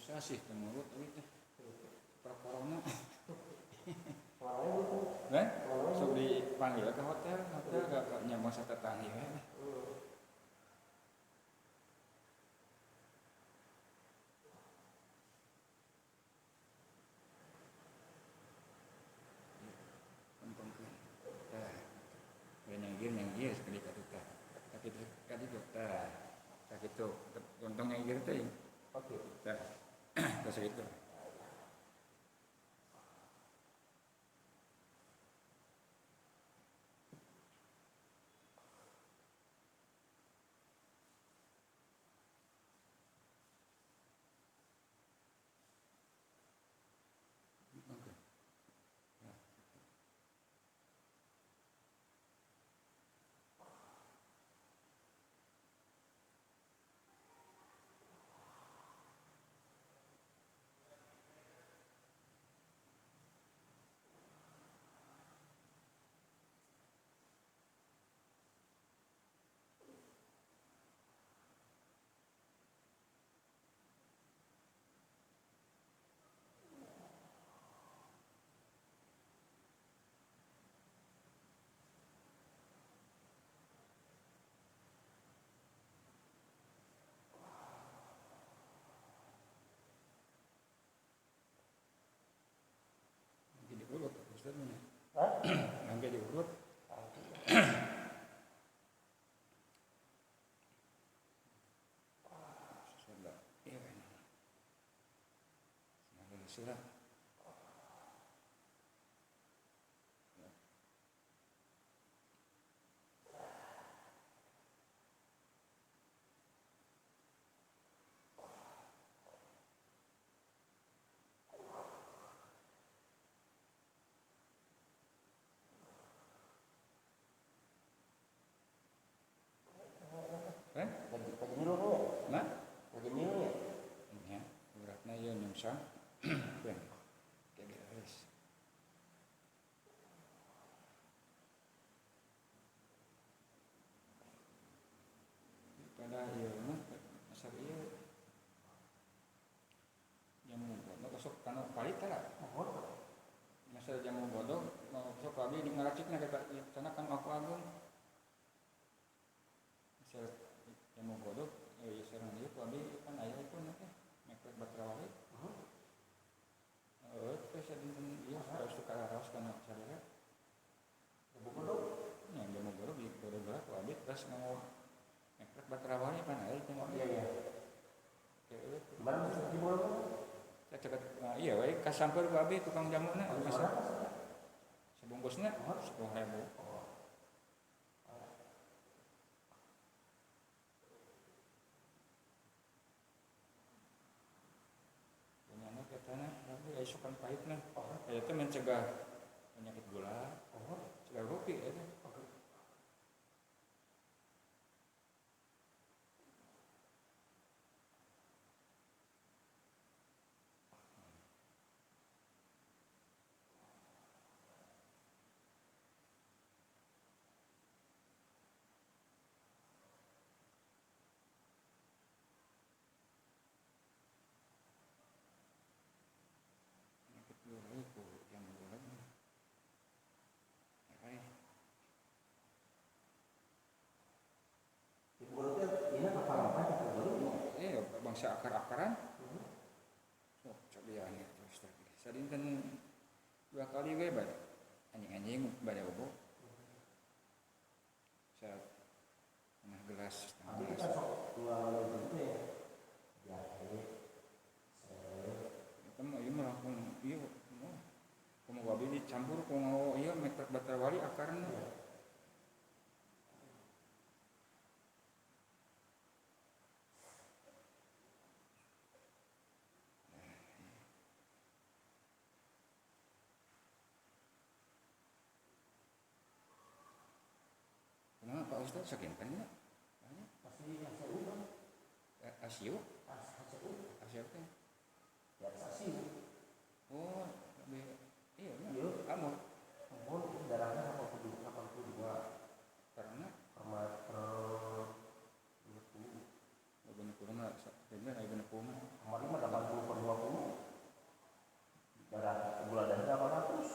Susah sih menurut tapi teh corona. Kan? Sok dipanggil ke hotel, hotel gak nyambung satetanggi we. Kempengkeun. Tah. Nyangir sekali ka teh. Sakitu ka ditu tah. Sakitu untung nyangir teh. Oke. Tah. Tah sakitu. Oke. Diurut, Ustaz mana? Hah? Sampai diurut. Iya kan. Sudah. Nah, ya, beratnya ya nyungsang, ben, kayak beres. Pada iya mah, asal iya jamu godok, sok kanu palit lah. Masa jamu godok, sok abdi di ngaracikna kita, sana kan aku agung. Misal jamu godok, ya sareng ieu ku abdi kan aya pun teh mekrek batrawali. Heeh, teh sadinten ieu harus tukar raos kana sarere. Jamu godok? Nya jamu godok di godok geura ku abdi terus nganggo mekrek batrawali pan aya teh. Oh iya iya. Heeh. Gimana sih jamu godok? Saya ceket iya we kasamper ku abdi tukang jamuna. Sebungkusna 10.000. Tanah, isukan pahitna. Itu mencegah penyakit gula, cegah kopi itu. Bangsa akar-akaran. Sok cobian terus tadi. Sadinten 2 kali we bade anjing-anjing bade obo. Saat setengah gelas, setengah gelas. Kita sok 2 kali ya. Jahe. Eta mah ieu mah langsung ieu kumaha abdi dicampur ku ngao ieu mekrek batrawali akarna. Kenapa Pak Ustaz sakinten nya? Pasti ACU kan? ACU? ACU. ACU teh? Ya ACU. Oh, iya iya. Amur. Amur darahnya 82. Karena per meter 70. 80 mah September aya 60 mah. Kemarin mah 80/20. Darah gula darah 800.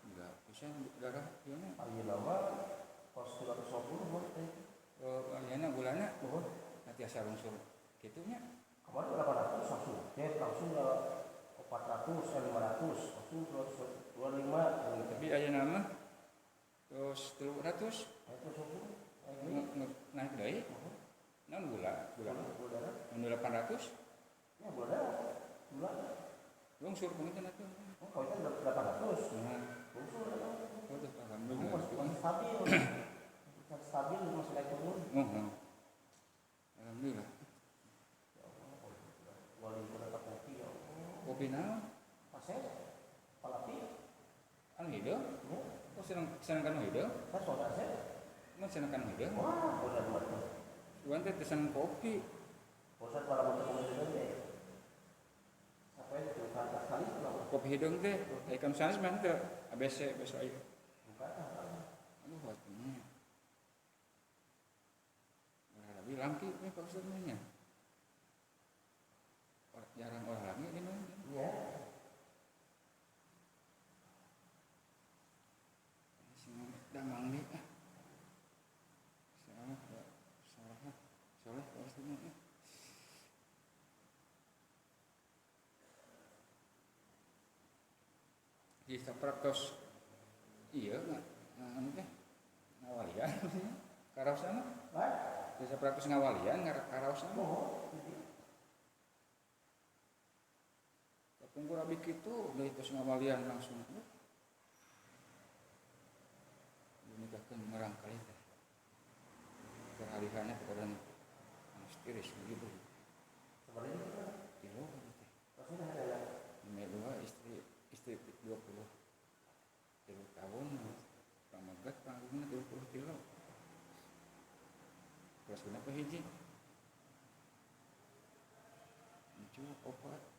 Enggak, bisa darah ieu mah. Ayeuna mah kos 250 mah teh. Oh, ayeuna gulana Nuhun. Tiasa lungsur kitu nya. Kemarin 800 langsung. Cek langsung ke 400, 500, langsung 225. Tapi ayeuna mah terus 300. Naik deui. Naon gula? Gula. Gula darah. Anu 800? Ya gula darah. Gula. Lungsur panginten atuh. Oh, kawitan 800. Nah, Lungsur atuh. oh, tuh, alhamdulillah. Masih stabil. Masih stabil, masih naik turun. Oh, alhamdulillah. Ya Allah, wali kota kopi ya Allah. Kopi naon? Pasir, palapi. Anu hideung? Ya. Oh, seneng kanu hideung? Saya soal asep. Mun seneng kanu hideung? Wah, udah dua tuh. Cuman teh seneng kopi. Bosan malah mau ketemu hideung deh. Sampai itu kantas kali kenapa? Kopi hideung teh, aya kanu sanes mah teu. ABC besok aya. Bukan. Aduh, waktunya. Olahraga langki we Pak Ustaz mah nya. Jarang olahraga ini mah. Iya. Sing damang deui ah. Salah, salah, soleh Pak Ustaz mah. Di sapraktos iya anu teh ngawalian karaosna mah. Hah? Di sapraktos ngawalian karaosna mah. Oh, Kapungkur abi kitu deui tos ngawalian langsung. Dinikahkeun merang kali teh. Peralihannya kepada anu tiris begitu. Sebenarnya itu kan Kilo gitu teh. pasti ada ya. Nomor 2 istri 23 tahun pamegat panggungna 33. Kelas genep hiji. Incu opat.